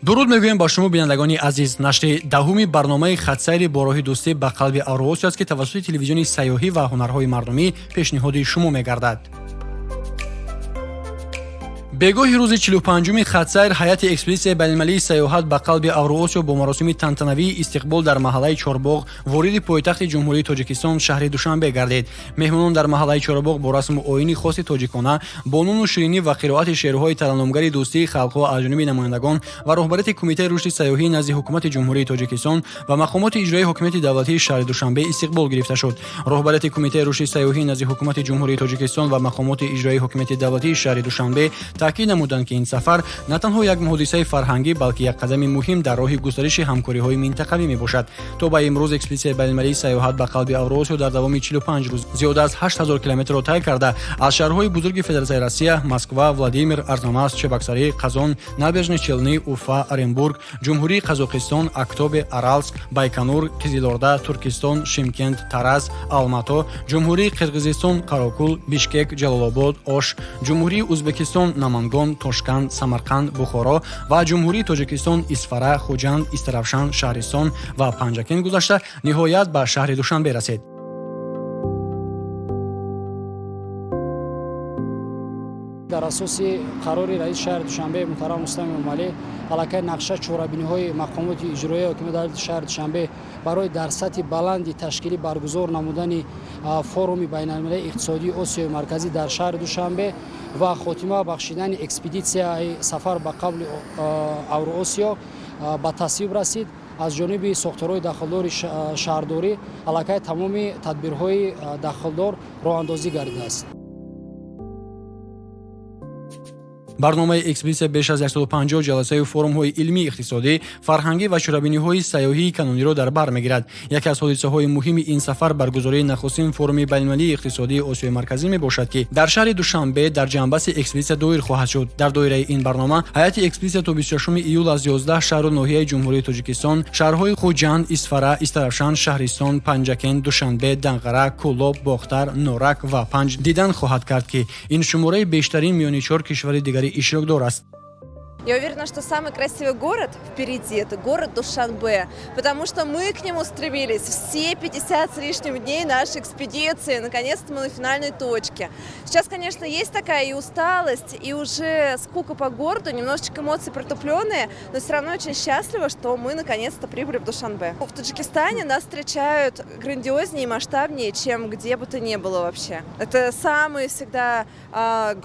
Дуруд мегӯем ба шумо, бинандагони азиз. Нашри 10-уми барномаи хатсайри бо роҳи дӯстӣ ба қалби Авроосиё аст, ки тавассути телевизиони сайёҳӣ ва ҳунарҳои мардумӣ пешниҳоди шумо мегардад. Бегоҳи рӯзи 45-уми хатсайр ҳайати экспедитсияи байналмилалии сайёҳат ба қалби Авроосиё бо маросими тантанавии истиқбол дар маҳаллаи Чорбоғ вориди пойтахти Ҷумҳурии Тоҷикистон, шаҳри Душанбе гардид. Меҳмонон дар маҳаллаи Чорбоғ бо расму оини хоси тоҷикона, бо нуну ширинӣ ва қироати шеърҳои тараннумгари дӯстии халқҳо аз ҷониби намояндагон ва роҳбарияти Кумитаи рушди сайёҳии назди Ҳукумати Ҷумҳурии Тоҷикистон ва мақомоти иҷроии ҳокимияти давлатии шаҳри Душанбе истиқбол гирифта шуд. Роҳбарияти Кумитаи рушди сайёҳии назди Ҳукумати Ҷумҳурии Тоҷикистон ва мақомоти иҷроии ҳокимияти давлатии шаҳри Душанбе таъкид намуданд, ки ин сафар на танҳо як ҳодисаи фарҳангӣ, балки як қадами муҳим дар роҳи густариши ҳамкориҳои минтақавӣ мебошад. То ба имрӯз экспедитсияи байналмилалии сайёҳат ба қалби Авроосиё дар давоми 45 рӯз зиёда аз 8000 километрро тай карда, аз шаҳрҳои бузурги Федератсияи Россия: Москва, Владимир, Арзамас, Чебоксары, Қазон, Набережные Челны, Уфа, Оренбург, Ҷумҳурии Қазоқистон, Актобе, Аралск, Байканур, Қизилорда, Туркистон, Шимкент, Тараз, Алмато, Ҷумҳурии Қирғизистон, Қарокул, Бишкек, Ҷалолобод, Ош, Ҷумҳурии Ӯзбекистон, Намангон, Тошканд, Самарқанд, Бухоро ва Ҷумҳурии Тоҷикистон, Исфара, Хуҷанд, Истаравшан, Шаҳристон ва Панҷакент гузашта, ниҳоят ба шаҳри Душанбе расид. Дар асоси қарори раиси шаҳри Душанбе муҳтарам Рустам Эмомалӣ аллакай нақша чорабиниҳои мақомоти иҷроияи ҳокимияти давлати шаҳри Душанбе барои дар сатҳи баланди ташкилӣ баргузор намудани форуми байналмилалии иқтисодии Осиёи Марказӣ дар шаҳри Душанбе ва хотима бахшидани экспедитсияи сафар ба қалби Авроосиё ба тасвиб расид. Аз ҷониби сохторҳои дахлдори шаҳрдорӣ аллакай тамоми тадбирҳои дахлдор роҳандозӣ гардидааст. Барномаи экспедитсия беш аз 150 ҷаласаю форумҳои илмӣ, иқтисодӣ, фарҳангӣ ва чорабиниҳои сайёҳии канониро дар бар мегирад. Яке аз ҳодисаҳои муҳими ин сафар баргузории нахустин форуми байналмилалии иқтисодии Осиёи Марказӣ мебошад, ки дар шаҳри Душанбе дар ҷанбаси экспедитсия доир хоҳад шуд. Дар доираи ин барнома ҳайати экспедитсия то 26 июл аз 11 шаҳру ноҳияи Ҷумҳурии Тоҷикистон: шаҳрҳои Хуҷанд, Исфара, Истаравшан, Шаҳристон, Панҷакент, Душанбе, Данғара, Кӯлоб, Бохтар, Норак ва Панҷ дидан хоҳад кард, ки ин шумораи бештарин миёни чор кишвари дигари иштирокдор аст. Я уверена, что самый красивый город впереди – это город Душанбе, потому что мы к нему стремились все 50 с лишним дней нашей экспедиции. Наконец-то мы на финальной точке. Сейчас, конечно, есть такая и усталость, и уже скука по городу, немножечко эмоции притупленные, но все равно очень счастлива, что мы наконец-то прибыли в Душанбе. В Таджикистане нас встречают грандиознее и масштабнее, чем где бы то ни было вообще. Это самые всегда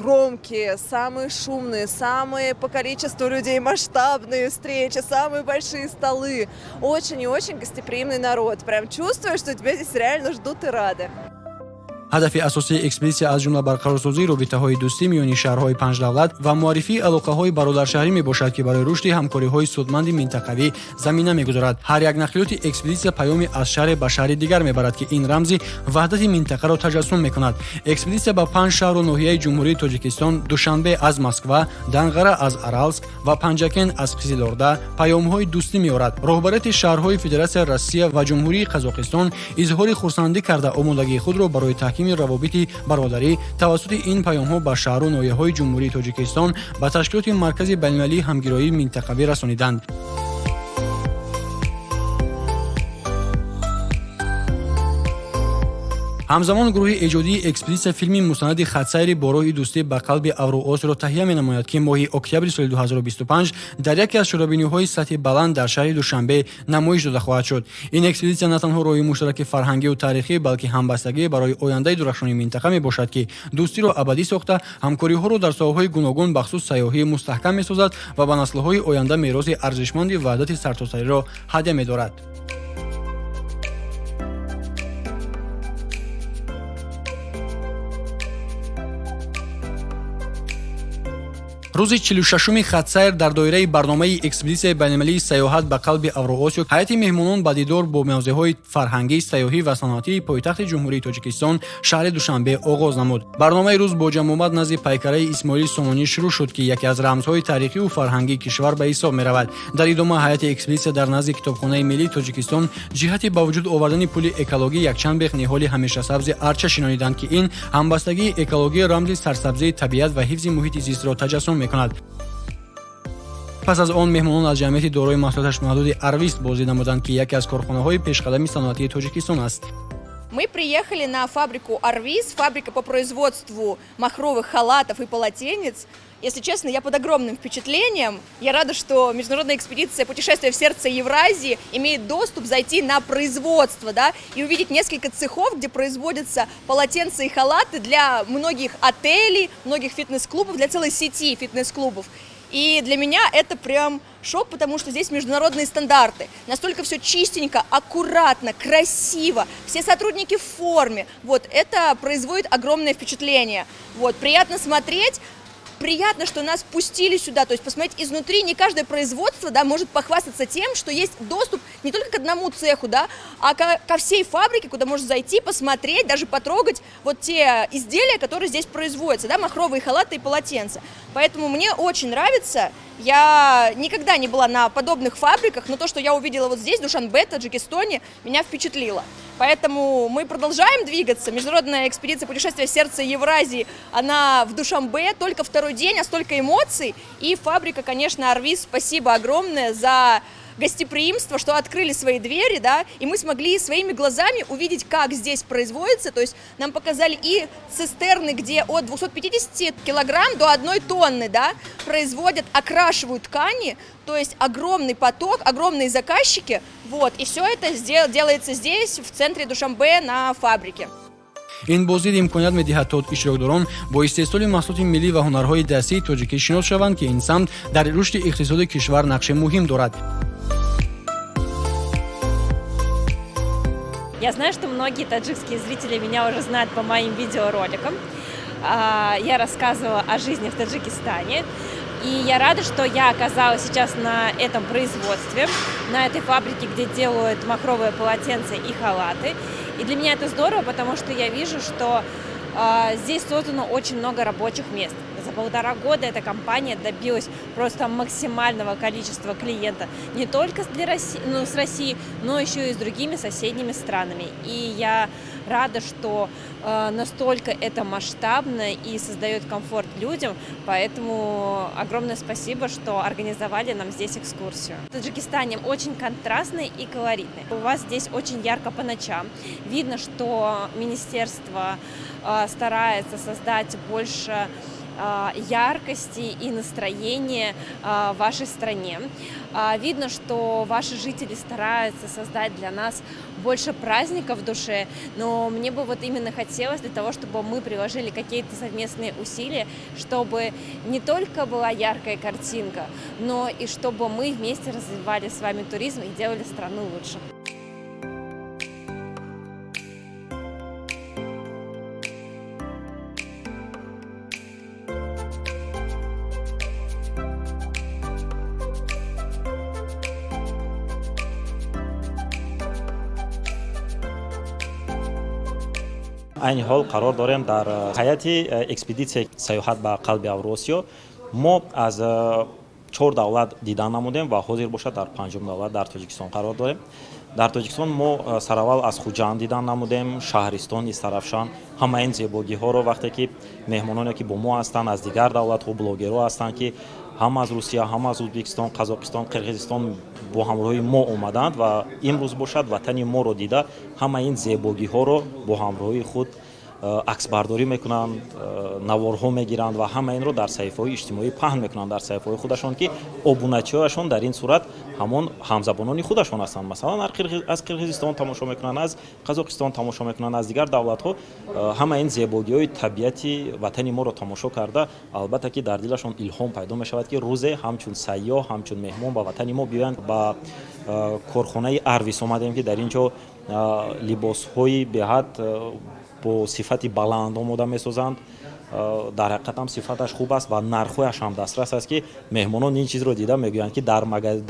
громкие, самые шумные, самые по количеству людей масштабные встречи, самые большие столы. Очень и очень гостеприимный народ. Прям чувствую, что тебя здесь реально ждут и рады. Ҳадафи асосии экспедитсия аз ҷумла барқарорсозии робитаҳои дӯстӣ миёни шаҳрҳои панҷ давлат ва муаррифии алоқаҳои бародаршаҳрӣ мебошад, ки барои рушди ҳамкориҳои судманди минтақавӣ замина мегузорад. Ҳар як нақлиёти экспедитсия паёми аз шаҳре ба шаҳри дигар мебарад, ки ин рамзи ваҳдати минтақаро таҷассум мекунад. Экспедитсия ба панҷ шаҳру ноҳияи Ҷумҳурии Тоҷикистон: Душанбе аз Москва, Данғара аз Аралск ва Панҷакент аз Қизилорда паёмҳои дӯстӣ меорад. Роҳбарияти шаҳрҳои Федератсияи Россия ва Ҷумҳурии Қазоқистон изҳори хурсандӣ карда, омодагии худро барои таҳкими равобити бародарӣ тавассути ин паёмҳо ба шаҳру ноҳияҳои Ҷумҳурии Тоҷикистон, ба ташкилоти Маркази байналмилалии ҳамгироии минтақавӣ расониданд. Ҳамзамон гурӯҳи эҷодии экспедитсия филми мустанади хатсайри бо роҳи дӯстӣ ба қалби Авроосиёро таҳия менамояд, ки моҳи октябри соли 2025 дар яке аз чорабиниҳои сатҳи баланд дар шаҳри Душанбе намоиш дода хоҳад шуд. Ин экспедитсия на танҳо роҳи муштараки фарҳангию таърихӣ, балки ҳамбастагӣ барои ояндаи дурахшони минтақа мебошад, ки дӯстиро абадӣ сохта, ҳамкориҳоро дар соҳаҳои гуногун, бахусус сайёҳӣ, мустаҳкам месозад ва ба наслҳои оянда мероси арзишманди ваҳдати сартосариро ҳадя медорад. Рӯзи 46-уми хатсайр дар доираи барномаи экспедитсияи байналмилалии сайёҳат ба қалби Авроосиё ҳайати меҳмонон ба дидор бо мавзеъҳои фарҳангӣ, сайёҳӣ ва саноатии пойтахти Ҷумҳурии Тоҷикистон, шаҳри Душанбе, оғоз намуд. Барномаи рӯз бо ҷамъомад назди пайкараи Исмоили Сомонӣ шурӯъ шуд, ки яке аз рамзҳои таърихию фарҳангии кишвар ба ҳисоб меравад. Дар идома ҳайати экспедитсия дар назди Китобхонаи миллии Тоҷикистон ҷиҳати ба вуҷуд овардани пули экологӣ якчанд бех ниҳоли ҳамешасабзи арча шинониданд, ки ин ҳамбастагии экологӣ, рамзи сарсабзии табиат ва ҳифзи муҳити зистро таҷассум мекунад. Пас аз он меҳмонон аз ҷамъияти дорои масъулияташ маҳдуди Арвис боздид намуданд, ки яке аз корхонаҳои пешқадами саноатии Тоҷикистон аст. Мы приехали на фабрику «Арвис», фабрика по производству махровых халатов и полотенец. Если честно, я под огромным впечатлением. Я рада, что международная экспедиция «Путешествие в сердце Евразии» имеет доступ зайти на производство, да, и увидеть несколько цехов, где производятся полотенца и халаты для многих отелей, многих фитнес-клубов, для целой сети фитнес-клубов. И для меня это прям шок, потому что здесь международные стандарты. Настолько все чистенько, аккуратно, красиво, все сотрудники в форме. Вот, это производит огромное впечатление. Вот, приятно смотреть, приятно, что нас пустили сюда, то есть посмотреть изнутри. Не каждое производство, да, может похвастаться тем, что есть доступ не только к одному цеху, да, а ко всей фабрике, куда можно зайти, посмотреть, даже потрогать вот те изделия, которые здесь производятся, да, махровые халаты и полотенца. Поэтому мне очень нравится. Я никогда не была на подобных фабриках, но то, что я увидела вот здесь, в Душанбе, Таджикистане, меня впечатлило. Поэтому мы продолжаем двигаться. Международная экспедиция «Путешествие в сердце Евразии», она в Душанбе, только второй день, а столько эмоций. И фабрика, конечно, «Арвис», спасибо огромное за гостеприимство, что открыли свои двери, да, и мы смогли своими глазами увидеть, как здесь производится. То есть нам показали и цистерны, где от 250 килограмм до 1 тонны, да, производят, окрашивают ткани, то есть огромный поток, огромные заказчики, вот, и все это делается здесь, в центре Душанбе, на фабрике. Ин боздид имконият медиҳад, то иштирокдорон бо истеҳсоли маҳсулоти миллӣ ва ҳунарҳои дастии тоҷикӣ шинос шаванд, ки ин самт дар рушди иқтисоди кишвар нақши муҳим дорад. Я знаю, что многие таджикские зрители меня уже знают по моим видеороликам. Я рассказывала о жизни в Таджикистане. И я рада, что я оказалась сейчас на этом производстве, на этой фабрике, где делают махровые полотенца и халаты. И для меня это здорово, потому что я вижу, что здесь создано очень много рабочих мест. За 1,5 года эта компания добилась просто максимального количества клиентов не только для России, ну, с России, но еще и с другими соседними странами. И я рада, что настолько это масштабно и создает комфорт людям, поэтому огромное спасибо, что организовали нам здесь экскурсию. В Таджикистане очень контрастный и колоритный. У вас здесь очень ярко по ночам. Видно, что министерство старается создать больше яркости и настроения в вашей стране. Видно, что ваши жители стараются создать для нас больше праздников в душе, но мне бы вот именно хотелось для того, чтобы мы приложили какие-то совместные усилия, чтобы не только была яркая картинка, но и чтобы мы вместе развивали с вами туризм и делали страну лучше. Айни ҳол қарор дорем дар ҳайати экспедитсияи «Сайёҳат ба қалби Авруосиё». Мо аз чор давлат дидан намудем ва ҳозир бошад, дар панҷум давлат, дар Тоҷикистон қарор дорем. Дар Тоҷикистон мо сараввал аз Хуҷанд дидан намудем, шаҳристон Истаравшан. Ҳама ин зебогиҳоро вақте ки меҳмононе, ки бо мо ҳастанд аз дигар давлатҳо, блогерҳо ҳастанд, ки ҳам аз Русия, ҳам аз Ӯзбекистон, Қазоқистон, Қирғизистон бо ҳамроҳии мо омаданд ва имрӯз бошад, ватани моро дида, ҳама ин зебогиҳоро бо ҳамроҳии худ аксбардорӣ мекунанд, наворҳо мегиранд ва ҳама инро дар саҳифаҳои иҷтимоӣ паҳн мекунанд, дар саҳифаҳои худашон, ки обуначиҳояшон дар ин сурат ҳамон ҳамзабонони худашон ҳастанд. Масалан, аз Қирғизистон тамошо мекунанд, аз Қазоқистон тамошо мекунанд, аз дигар давлатҳо. Ҳама ин зебогиҳои табиати ватани моро тамошо карда, албатта ки дар дилашон илҳом пайдо мешавад, ки рӯзе ҳамчун сайёҳ, ҳамчун меҳмон ба ватани мо биёянд. Ба корхонаи Арвис омадем, ки дар ин ҷо либосҳои беҳад бо сифати баланд омода месозанд. Дар ҳақиқат ҳам сифаташ хуб аст ва нархҳояш ҳам дастрас аст, ки меҳмонон ин чизро дида мегӯянд, ки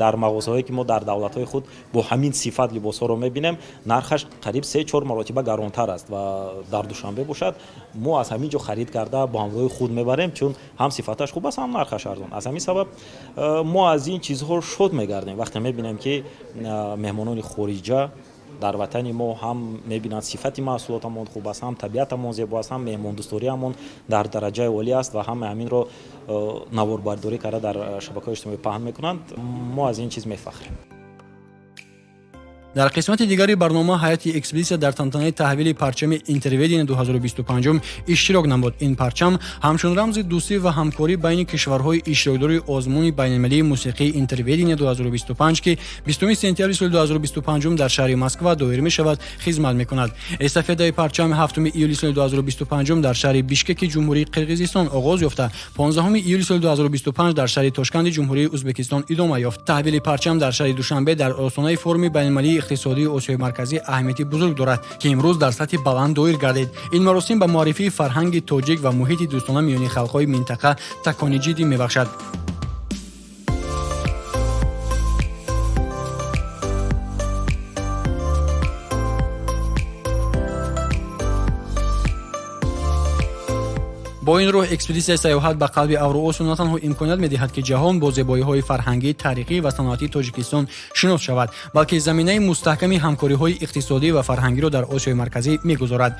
дар мағозаҳое, ки мо дар давлатҳои худ бо ҳамин сифат либосҳоро мебинем, нархаш қариб 3-4 маротиба гаронтар аст ва дар Душанбе бошад, мо аз ҳамин ҷо харид карда, бо ҳамроҳи худ мебарем, чун ҳам сифаташ хуб аст, ҳам нархаш арзон. Аз ҳамин сабаб мо аз ин чизҳо шод мегардем, вақте мебинем, ки меҳмонони хориҷа Дар ватани мо ҳам мебинанд, сифати маҳсулотамон хуб аст, ҳам табиатамон зебо аст, ҳам меҳмондӯсториамон дар дараҷаи олӣ аст ва ҳамаи ҳаминро наворбардорӣ карда дар шабакаҳои иҷтимоӣ паҳн мекунанд. Мо аз ин чиз мефахрем. Дар қисмати дигари барнома ҳайати экспедитсия дар тантанаи таҳвили парчами Интерведения 2025 иштирок намуд. Ин парчам ҳамчун рамзи дӯстӣ ва ҳамкорӣ байни кишварҳои иштирокдори озмуни байналмилалии мусиқии Интерведения 2025, ки 20 сентябри соли 2025 дар шаҳри Москва доир мешавад, хизмат мекунад. Эстафетаи парчам 7 июли соли 2025 дар шаҳри Бишкеки Ҷумҳурии Қирғизистон оғоз ёфта, 15 июли соли 2025 дар шаҳри Тошканди Ҷумҳурии Ӯзбекистон идома ёфт. Таҳвили парчам дар шаҳри Душанбе дар остонаи форуми байналмилалии иқтисодии Осиёи Марказӣ аҳамияти бузург дорад, ки имрӯз дар сатҳи баланд доир гардид. Ин маросим ба муаррифии фарҳанги тоҷик ва муҳити дӯстона миёни халқҳои минтақа такони ҷиддӣ мебахшад. Бо ин роҳ экспедитсияи сайёҳат ба қалби Авроосиё на танҳо имконият медиҳад, ки ҷаҳон бо зебоиҳои фарҳангӣ, таърихӣ ва саноатии Тоҷикистон шинос шавад, балки заминаи мустаҳками ҳамкориҳои иқтисодӣ ва фарҳангиро дар Осиёи Марказӣ мегузорад.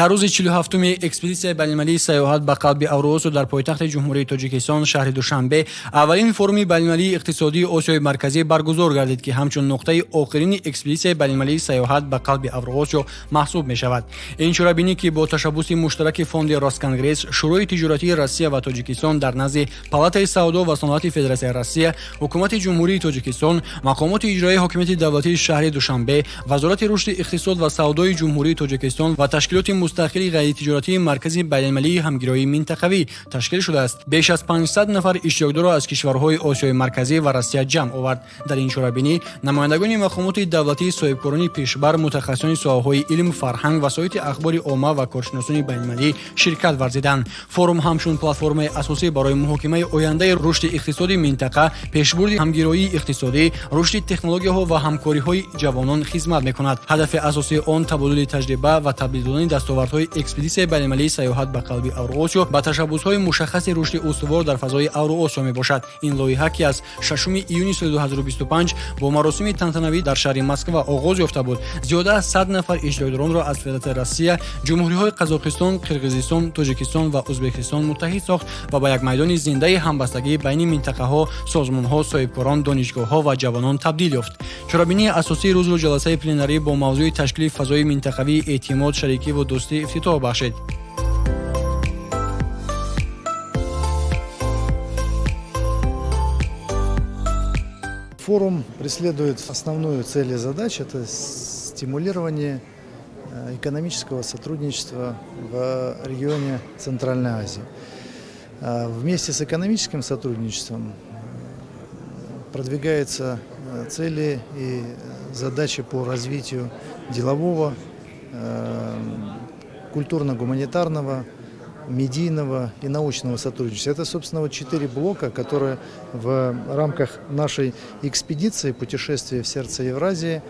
Дар рӯзи 47-уми экспедитсияи байналмилалии сайёҳат ба қалби Авроосиё дар пойтахти Ҷумҳурии Тоҷикистон, шаҳри Душанбе, аввалин форуми байналмилалии иқтисодии Осиёи Марказӣ баргузор гардид, ки ҳамчун нуқтаи охирини экспедитсияи байналмилалии сайёҳат ба қалби Авроосиё маҳсуб мешавад. Ин чорабинӣ, ки бо ташаббуси муштараки фонди Росконгресс, Шӯрои тиҷоратии Россия ва Тоҷикистон дар назди Палатаи савдо ва саноати Федератсияи Россия, Ҳукумати Ҷумҳурии Тоҷикистон, мақомоти иҷроияи ҳокимияти давлатии шаҳри Душанбе, Вазорати рушди иқтисод ва савдои Ҷумҳурии Тоҷикистон ва ташкилоти мустақили ғайритиҷоратии Маркази байналмилалии ҳамгироии минтақавӣ ташкил шудааст, беш аз 500 нафар иштирокдорро аз кишварҳои Осиёи Марказӣ ва Россия ҷамъ овард. Дар ин чорабинӣ намояндагони мақомоти давлатӣ, соҳибкорони пешбар, мутахассисони соҳаҳои илм, фарҳанг, васоити ахбори омма ва коршиносони байналмилалӣ ширкат варзиданд. Форум ҳамчун платформаи асосӣ барои муҳокимаи ояндаи рушди иқтисоди минтақа, пешбурди ҳамгироии иқтисодӣ, рушди технологияҳо ва ҳамкориҳои ҷавонон хизмат мекунад. Ҳадафи асосии он табодули таҷриба ва табдил додани дастовардҳои экспедитсияи байналмилалии сайёҳат ба қалби Авроосиё ба ташаббусҳои мушаххаси рушди устувор дар фазои Авроосиё мебошад. Ин лоиҳа, ки аз 6 июни соли 2025 бо маросими тантанавӣ дар шаҳри Москва оғоз ёфта буд, зиёда аз 100 нафар иштирокдоронро аз Федератсияи Россия, ҷумҳуриҳои Қазоқистон, Қирғизистон, Тоҷикистон ва Ӯзбекистон муттаҳид сохт ва ба як майдони зиндаи ҳамбастагӣ байни минтақаҳо, созмонҳо, соҳибкорон, донишгоҳҳо ва ҷавонон табдил ёфт. Чорабинии асосии рӯзро ҷаласаи пленарӣ бо мавзӯи ташкили фазои минтақавии эътимод, шарикӣ ва дӯстӣ ифтитоҳ бахшид. Форум преследует основную цель и задачу – это стимулирование экономического сотрудничества в регионе Центральной Азии. Вместе с экономическим сотрудничеством продвигаются цели и задачи по развитию делового, культурно-гуманитарного, медийного и научного сотрудничества. Это, собственно, вот четыре блока, которые в рамках нашей экспедиции «Путешествие в сердце Евразии»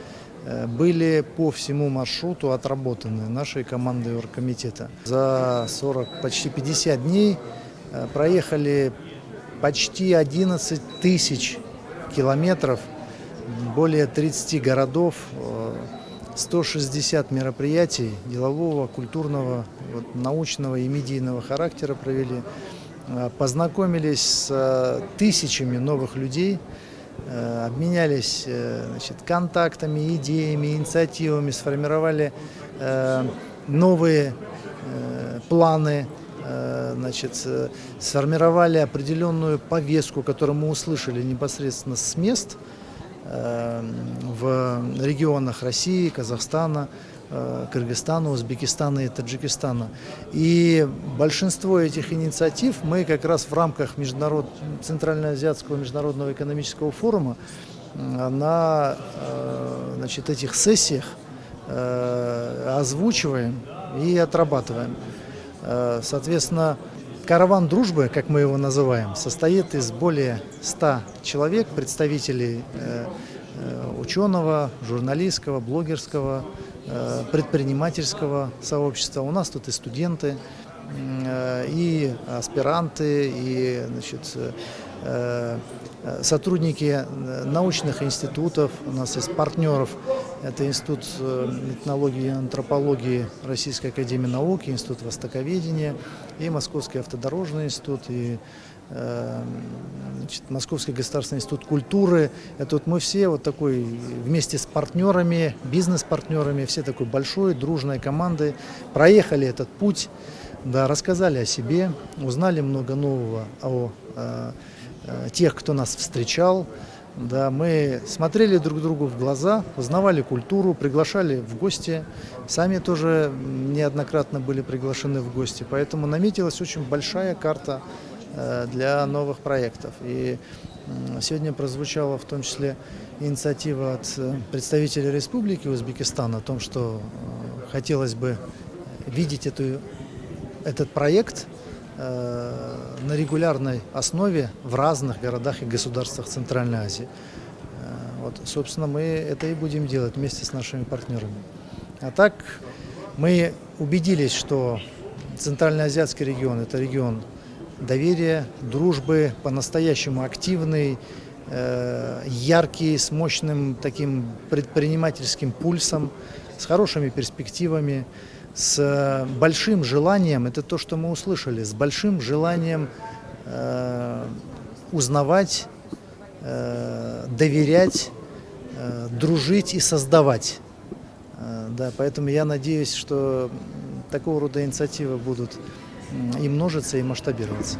были по всему маршруту отработаны нашей командой оргкомитета. За 40, почти 50 дней проехали почти 11 тысяч километров, более 30 городов, 160 мероприятий делового, культурного, вот, научного и медийного характера провели. Познакомились с тысячами новых людей, обменялись, значит, контактами, идеями, инициативами, сформировали новые планы, значит, сформировали определенную повестку, которую мы услышали непосредственно с мест в регионах России, Казахстана, Кыргызстана, Узбекистана и Таджикистана. И большинство этих инициатив мы как раз в рамках Центральноазиатского международного экономического форума на значит, этих сессиях озвучиваем и отрабатываем. Соответственно, Караван дружбы, как мы его называем, состоит из более 100 человек, представителей ученого, журналистского, блогерского, предпринимательского сообщества. У нас тут и студенты, и аспиранты, и, значит, сотрудники научных институтов. У нас есть партнеров. Это Институт этнологии и антропологии Российской академии наук, Институт востоковедения, и Московский автодорожный институт, и, значит, Московский государственный институт культуры. Это вот мы все вот такой вместе с партнерами, бизнес-партнерами, все такой большой дружной командой проехали этот путь, да, рассказали о себе, узнали много нового о тех, кто нас встречал. Да, мы смотрели друг другу в глаза, узнавали культуру, приглашали в гости. Сами тоже неоднократно были приглашены в гости. Поэтому наметилась очень большая карта для новых проектов. И сегодня прозвучала в том числе инициатива от представителей Республики Узбекистан о том, что хотелось бы видеть этот проект на регулярной основе в разных городах и государствах Центральной Азии. Вот, собственно, мы это и будем делать вместе с нашими партнерами. А так мы убедились, что Центральноазиатский регион – это регион доверия, дружбы, по-настоящему активный, яркий, с мощным таким предпринимательским пульсом, с хорошими перспективами, с большим желанием, это то, что мы услышали, с большим желанием узнавать, доверять, дружить и создавать. Да, поэтому я надеюсь, что такого рода инициативы будут и множиться, и масштабироваться.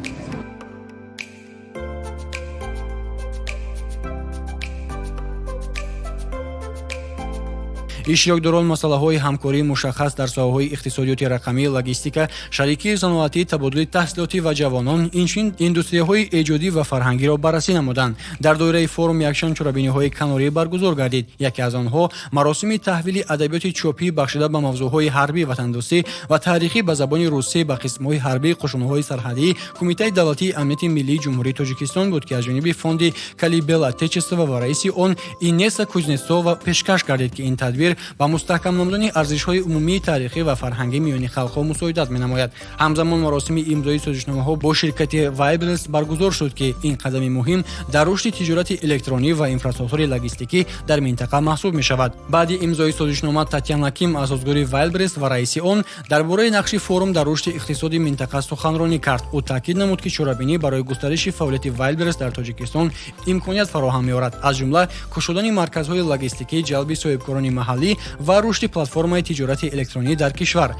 Иштирокдорон масъалаҳои ҳамкории мушаххас дар соҳаҳои иқтисодиёти рақамӣ, логистика, шарикии саноатӣ, табодули таҳсилотӣ ва ҷавонон, инчунин индустрияҳои эҷодӣ ва фарҳангиро баррасӣ намуданд. Дар доираи форум якчанд чорабиниҳои канорӣ баргузор гардид. Яке аз онҳо маросими таҳвили адабиёти чопӣ, бахшида ба мавзӯъҳои ҳарбӣ, ватандӯстӣ ва таърихӣ ба забони русӣ ба қисмҳои ҳарбии қушунҳои сарҳадии Кумитаи давлатии амнияти миллии Ҷумҳурии Тоҷикистон буд, ки аз ҷониби фонди «Колыбель Отечества» ва раиси он Инесса Кузнецова пешкаш гардид, ки ин тадбир ба мустаҳкам намудани арзишҳои умумии таърихӣ ва фарҳангӣ миёни халқҳо мусоидат менамояд. Ҳамзамон маросими имзои созишномаҳо бо ширкати Вайлдберриз баргузор шуд, ки ин қадами муҳим дар рушди тиҷорати электронӣ ва инфрасохтори логистикӣ дар минтақа маҳсуб мешавад. Баъди имзои созишнома Татяна Ким, асосгузори Вайлдберриз ва раиси он, дар бораи нақши форум дар рушди иқтисоди минтақа суханронӣ кард. Ӯ таъкид намуд, ки чорабинӣ барои густариши фаъолияти Вайлдберриз дар Тоҷикистон имконият фароҳам меорад, аз ҷумла кушодани марказҳои логистикӣ, ҷалби соҳибкорони маҳаллӣ ва рушди платформаи тиҷорати электронӣ дар кишвар.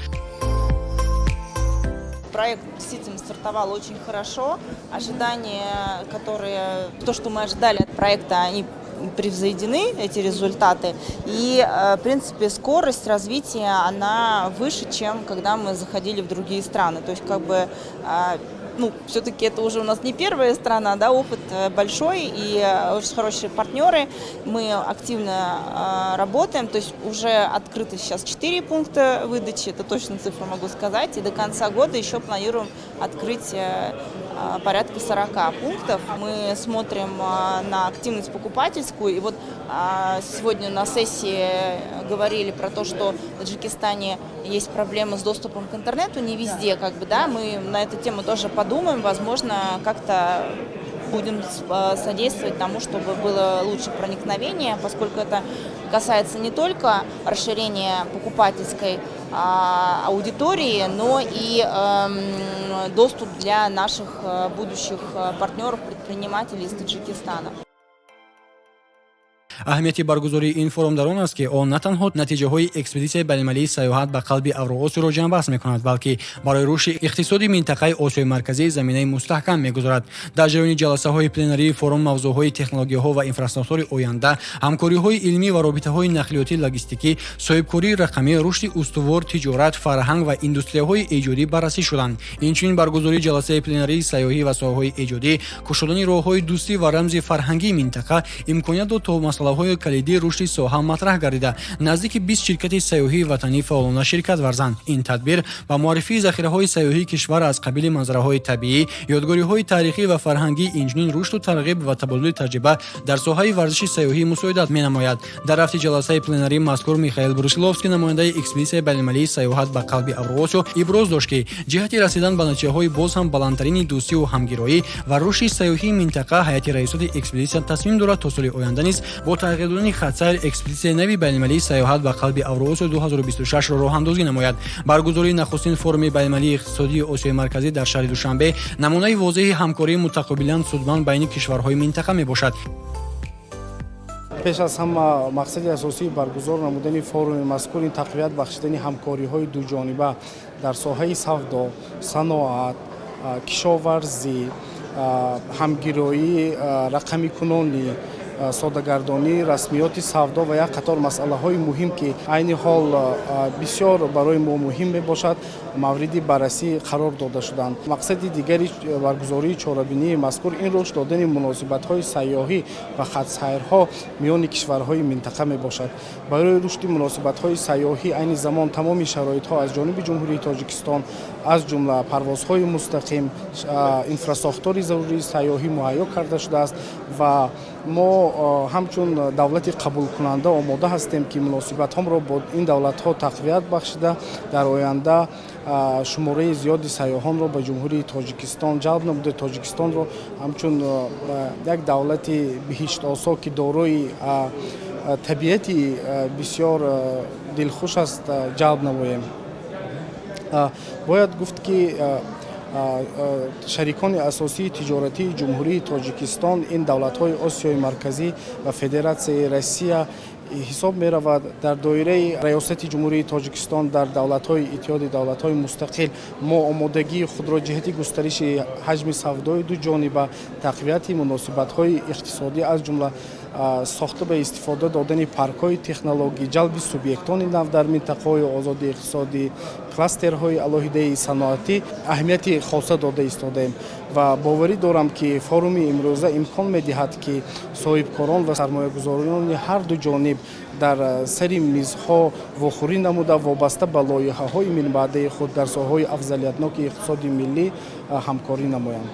Проект действительно стартовал очень хорошо. Ожидания, которые, то, что мы ожидали от проекта, они превзойдены, эти результаты. И, в принципе, скорость развития, она выше, чем когда мы заходили в другие страны. То есть, как бы, ну, все-таки это уже у нас не первая страна, да, опыт большой и очень хорошие партнеры. Мы активно работаем, то есть уже открыто сейчас 4 пункта выдачи, это точно цифру могу сказать, и до конца года еще планируем открыть порядка 40 пунктов. Мы смотрим на активность покупательскую, и вот сегодня на сессии говорили про то, что в Таджикистане есть проблемы с доступом к интернету, не везде, как бы, да, мы на эту тему тоже подумаем, возможно, как-то будем содействовать тому, чтобы было лучше проникновение, поскольку это касается не только расширения покупательской аудитории, но и доступ для наших будущих партнеров, предпринимателей из Таджикистана. Аҳамияти баргузории ин форум дар он аст, ки он на танҳо натиҷаҳои экспедитсияи байналмилалии сайёҳат ба қалби Авроосиёро ҷамъбаст мекунад, балки барои рушди иқтисоди минтақаи Осиёи Марказӣ заминаи мустаҳкам мегузорад. Дар ҷараёни ҷаласаҳои пленарии форум мавзӯъҳои технологияҳо ва инфрасохтори оянда, ҳамкориҳои илмӣ ва робитаҳои нақлиётӣ, логистикӣ, соҳибкории рақамӣ, рушди устувор, тиҷорат, фарҳанг ва индустрияҳои эҷодӣ баррасӣ шуданд. Инчунин баргузории ҷаласаи пленарии сайёҳӣ ва соҳаҳои эҷодӣ, кушодани роҳҳои дӯстӣ ва рамзи фарҳангии минтақа имконият дод, то масъалаҳои масъалаҳои калидии рушди соҳа матраҳ гардида, наздики 20 ширкати сайёҳии ватанӣ фаъолона ширкат варзанд. Ин тадбир ба муаррифии захираҳои сайёҳии кишвар аз қабили манзараҳои табиӣ, ёдгориҳои таърихӣ ва фарҳангӣ, инчунин рушду тарғиб ва табодули таҷриба дар соҳаи варзиши сайёҳӣ мусоидат менамояд. Дар рафти ҷаласаи пленарии мазкур Михаил Брусиловский, намояндаи экспедитсияи байналмилалии сайёҳат ба қалби Авруосиё, иброз дошт, ки ҷиҳати расидан ба натиҷаҳои боз ҳам баландтарини дӯстиву ҳамгироӣ ва рушди сайёҳии минтақа ҳайати раёсати экспедитсия тасмим дорад то соли оянда низ бо тағйир додани хатсайр экспедитсияи нави байналмилалии сайёҳат ба қалби Авруосиё 2026-ро роҳандозӣ намояд. Баргузории нахустин форуми байналмилалии иқтисодии Осиёи Марказӣ дар шаҳри Душанбе намунаи возеҳи ҳамкории мутақобилан судманд байни кишварҳои минтақа мебошад. Пеш аз ҳама, мақсади асосии баргузор намудани форуми мазкур ин тақвият бахшидани ҳамкориҳои дуҷониба дар соҳаи савдо, саноат, кишоварзӣ, ҳамгироии рақамикунонӣ, содагардонии расмиёти савдо ва як қатор масъалаҳои муҳим, ки айни ҳол бисёр барои мо муҳим мебошад, мавриди баррасӣ қарор дода шуданд. Мақсади дигари баргузории чорабинии мазкур ин рушд додани муносибатҳои сайёҳӣ ва хатсайрҳо миёни кишварҳои минтақа мебошад. Барои рушди муносибатҳои сайёҳӣ айни замон тамоми шароитҳо аз ҷониби Ҷумҳурии Тоҷикистон, аз ҷумла парвозҳои мустақим, инфрасохтори зарурии сайёҳӣ муҳайё карда шудааст ва мо ҳамчун давлати қабулкунанда омода ҳастем, ки муносибатҳоро бо ин давлатҳо тақвият бахшида, дар оянда шумораи зиёди сайёҳонро ба Ҷумҳурии Тоҷикистон ҷалб намуда, Тоҷикистонро ҳамчун як давлати биҳиштосо, ки дорои табиати бисёр дилхуш аст, ҷалб намоем. Бояд гуфт, ки шарикони асосии тиҷоратии Ҷумҳурии Тоҷикистон ин давлатҳои Осиёи Марказӣ ва Федератсияи Россия ҳисоб меравад. Дар доираи раёсати Ҷумҳурии Тоҷикистон дар давлатҳои Иттиҳоди Давлатҳои Мустақил мо омодагии худро ҷиҳати густариши ҳаҷми савдои дуҷониба, тақвияти муносибатҳои иқтисодӣ, аз ҷумла сохта ба истифода додани паркҳои технологӣ, ҷалби субъектони нав дар минтақаҳои озоди иқтисодӣ, кластерҳои алоҳидаи саноатӣ аҳамияти хоса дода истодаем ва боварӣ дорам, ки форуми имрӯза имкон медиҳад, ки соҳибкорон ва сармоягузорони ҳар ду ҷониб дар сари мизҳо вохӯрӣ намуда, вобаста ба лоиҳаҳои минбаъдаи худ дар соҳаҳои афзалиятноки иқтисоди миллӣ ҳамкорӣ намоянд.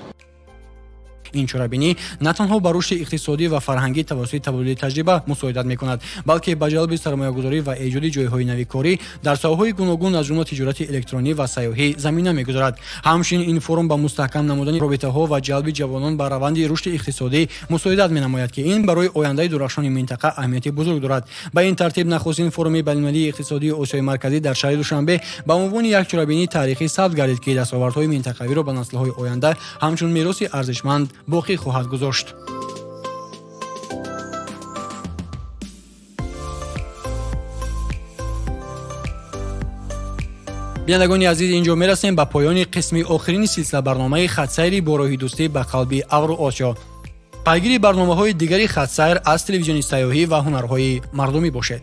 Ин чорабинӣ на танҳо ба рушди иқтисодӣ ва фарҳангӣ тавассути табодули таҷриба мусоидат мекунад, балки ба ҷалби сармоягузорӣ ва эҷоди ҷойҳои нави корӣ дар соҳаҳои гуногун, аз ҷумла тиҷорати электронӣ ва сайёҳӣ замина мегузорад. Ҳамчунин ин форум ба мустаҳкам намудани робитаҳо ва ҷалби ҷавонон ба раванди рушди иқтисодӣ мусоидат менамояд, ки ин барои ояндаи дурахшони минтақа аҳамияти бузург дорад. Ба ин тартиб, нахустин форуми байналмилалии иқтисодии Осиёи Марказӣ дар шаҳри Душанбе ба унвони як чорабинии таърихӣ сабт гардид, ки дастовардҳои минтақавиро ба наслҳои оянда ҳамчун мероси арзишманд боқӣ хоҳад гузошт. Бинандагони азиз, инҷо мерасем ба поёни қисми охирини силсила барномаи хатсайри бо роҳи дӯстӣ ба қалби Авруосиё. Пайгири барномаҳои дигари хатсайр аз телевизиони сайёҳӣ ва ҳунарҳои мардумӣ бошед.